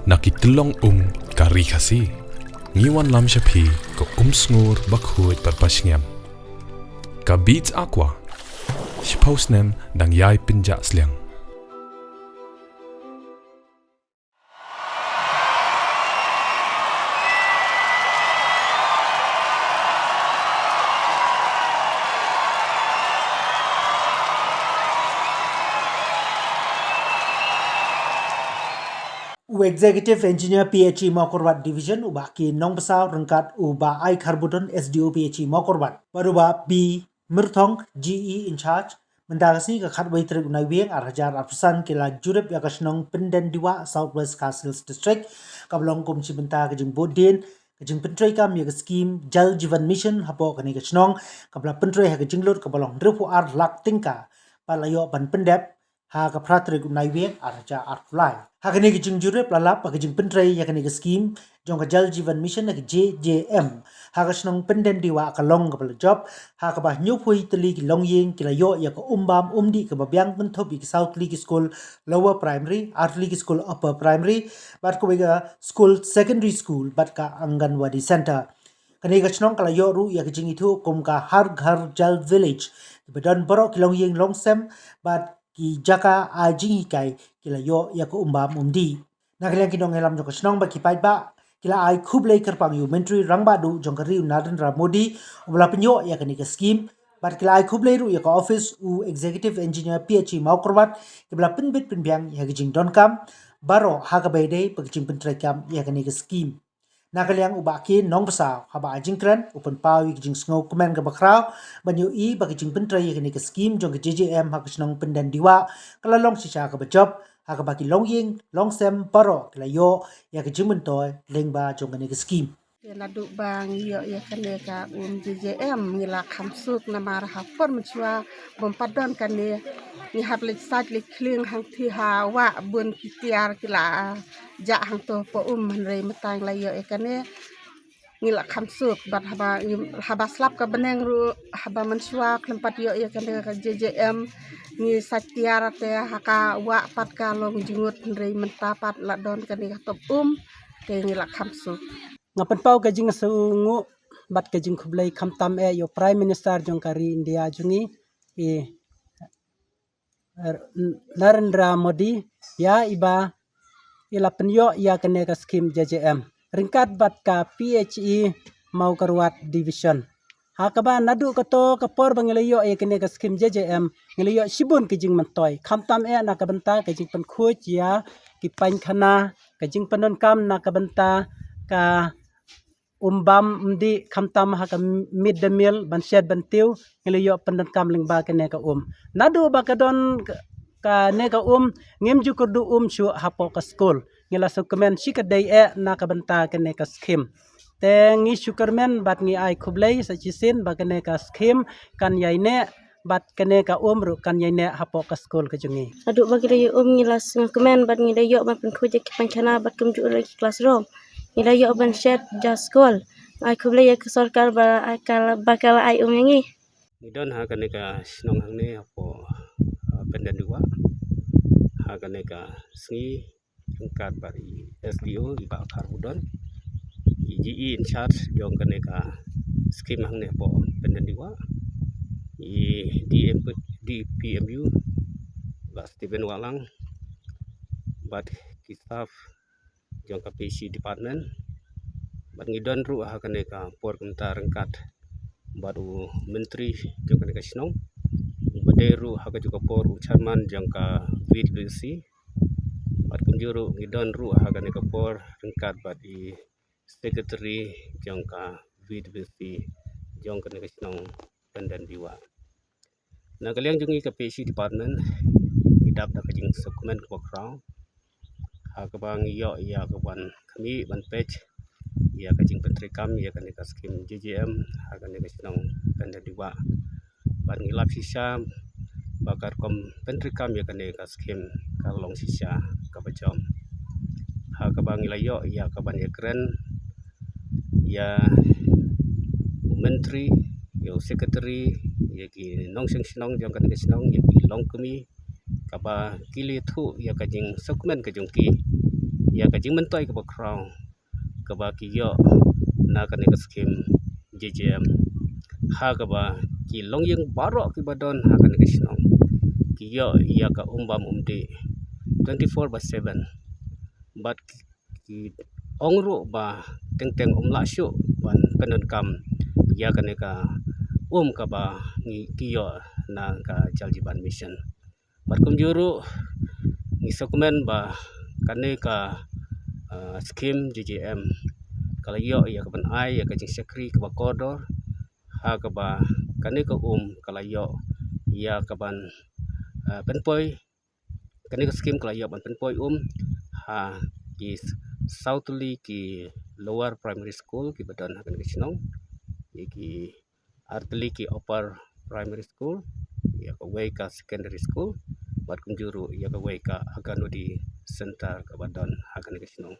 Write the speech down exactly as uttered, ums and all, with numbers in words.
Na ki tyllong um ka Ri Khasi, ngi wanlam sha phi ka um sngur bakhuid bad bashngiam. Ka Beats Aqua, shiphew snem dang ïai pynjah sliang. U Executive Engineer P H E Mawkyrwat Division, u Bah K Nongbsap, ryngkat u Bah I Kharbudon, S D O P H E Mawkyrwat, bad u Bah B Myrthong, G E in charge, mynta ka sngi ka khatwei tarik u Naiwieng ar hajar arphew san ki la jurip ïa ka shnong Pyndendiwah, South West Khasi Hills District, kaba long kum shi bynta ka jingbud dien ka jingpyntreikam ïa ka skim Jal Jeevan Mission hapoh kane ka shnong, kaba la pyntrei ha ka jinglut kaba long hynriewphew ar lak tyngka, bad la ïoh ban pyndep ha ka phra tarik u Naiwieng ar hajar arphew lai. Ha kane ka jingjurip la lap ba ka jingpyntrei ïa kane ka skim jong ka Jal Jeevan Mission, ka J J M, ha ka shnong Pyndendiwah ka long kaba la jop, ha kaba hynñiewphew tylli ki longïing ki la ïoh ïa ka um bam um dih kaba biang, kynthup ïa ki saw tylli ki skul lower primary, ar tylli ki skul upper primary, bad kawei ka skul secondary school bad ka Anganwadi Center. Kane ka shnong ka la ïoh ruh ïa ka jingithuh kum ka Har Ghar Jal Village, kiba don baroh ki longïing longsem bad ki jaka ai jinghikai ki la ïoh ïa ka um bam um dih. Na ka liang ki nongïalam jong ka shnong bad ki paidbah ki la ai khublei kyrpang ïa u Myntri Rangbah Duh jong ka ri u Narendra Modi, uba la pynïoh ïa kane ka skim, bad ki la ai khublei ruh ïa ka office u Executive Engineer P H E Mawkyrwat, kiba la pynbit pynbiang ïa ka jingdonkam baroh ha kaba ïadei bad ka jingpyntreikam ïa kane ka skim. Na ka liang u Bah K Nongbsap, haba ai jingkren, u pynpaw ïa ka jingsngew kmen kaba khraw ban ïohi ba ka jingpyntrei ïa kane ka skim jong ka J J M ha ka shnong Pyndendiwah ka la long shisha kaba jop, ha kaba ki longïing longsem baroh ki la ïoh ïa ka jingmyntoi lyngba jong kane ka skim. Te naduh ba ngi ïoh ïa kane ka um J J M ngi la kham suk, namar ha por mynshuwa bym pat don kane, ngi hap leit sait leit khlieng hangtei ha wah bun ki tiar ki la jah hangto hapoh um, hynrei mynta ngi la ïoh ïa kane ngi la kham suk. Bad haba ngi, haba slap ka bneng ruh, haba mynshuwa khlem pat ïoh ïa kane ka J J M ngi sait tiar te ha ka wah pat ka long jngut, hynrei mynta pat la don kane ka top um te ngi la kham suk. Nga pynpaw ka jingsngewnguh bad ka jingkhublei khamtam eh ïa u Prime Minister jong ka ri India jong ngi, i, er, Narendra Modi, ïa iba i la pynïoh ïa kane ka skim J J M ryngkat bad ka P H E Mawkyrwat Division. Ha kaba naduh kato ka por ba ngi la ïoh ïa kane ka skim J J M, ngi la ïoh shibun ka jingmyntoi, khamtam eh na ka bynta ka jingpynkhuid ïa ki painkhana, ka jingpyndonkam na ka bynta ka um bam um dih, khamtam ha ka mid day meal, ban shet ban tiew, ngi la ïoh pyndonkam lyngba kane ka um. Naduh ba ka don ka, kane ka um, ngim ju kyrduh um shuh hapoh ka skul. Ngi la sngewkmen shikatdei eh na ka bynta kane ka skim. Te ngi sngewkmen bad ngi ai khublei sa shisien ba kane ka skim kan ïaineh bad kane ka um ruh kan ïaineh hapoh ka skul ka jong ngi. Naduh ba ngi la ïoh um ngi la sngewkmen bad ngi la ïoh ban pynkhuid ïa ki painkhana bad kumjuh ruh ki classroom. Ngi la ïoh ban shet ja skul. Ai khublei ïa ka sorkar ba ka, ba ka la ai um ïa ngi. Ngi don ha kane ka shnong hangne hapoh, ah, Pyndendiwah. Ha kane ka sngi ryngkat bad i S D O, i Bah Kharbudon, i G E in charge jong kane ka skim hangne hapoh Pyndendiwah, i D M, D P M U, Bah Stephen Wahlang, bad ki staff jong ka P H E department. Bad ngi don ruh ha kane ka por kumta ryngkat bad u myntri jong kane ka shnong, uba dei ruh ha kajuh ka por u chairman jong ka V W C. Bad kumjuh ruh ngi don ruh ha kane ka por ryngkat bad i secretary jong ka V W C jong kane ka shnong Pyndendiwah. Na ka liang jong ngi ka P H E department, ngi dap da ka jingsngewkmen kaba khraw ha kaba ngi ïoh ïa ka ban khmih ban peit ïa ka jingpyntreikam ïa kane ka skim J J M ha kane ka shnong Pyndendiwah. Bad ngi lap shisha ba ka rukom pyntreikam ïa kane ka skim ka long shisha kaba jop. Ha kaba ngi la ïoh ïa ka ban ïakren ïa u myntri, ïa u secretary, ïa ki nongshong shnong jong kane ka shnong, ïa ki longkmie, kaba ki la ïathuh ïa ka jingsngewkmen ka jong ki ïa ka jingmyntoi kaba khraw kaba ki ïoh na kane ka skim J J M, ha kaba ki longïing baroh kiba don ha kane ka shnong ki ïoh ïa ka um bam um dih twenty four by seven. Bad ki ong ruh ba teng teng ym lah shuh ban pyndonkam ïa kane ka um kaba ngi ki ïoh na ka Jal Jeevan Mission. Bad kumjuh ruh ngi sngewkmen ba kane ka, ah, skim J J M ka la ïoh ïa ka ban ai ïa ka jingshakri kaba kordor, ha kaba kane ka um ka la ïoh ïa ka ban, ah, pynpoi, kane ka skim ka la ïoh ban pynpoi um ha ki saw tylli ki lower primary school kiba don ha kane ka shnong, ïa ki ar tylli ki upper primary school, ïa kawei ka secondary school, bad kumjuh ruh ïa kawei ka Anganwadi center kaba don ha kane ka shnong.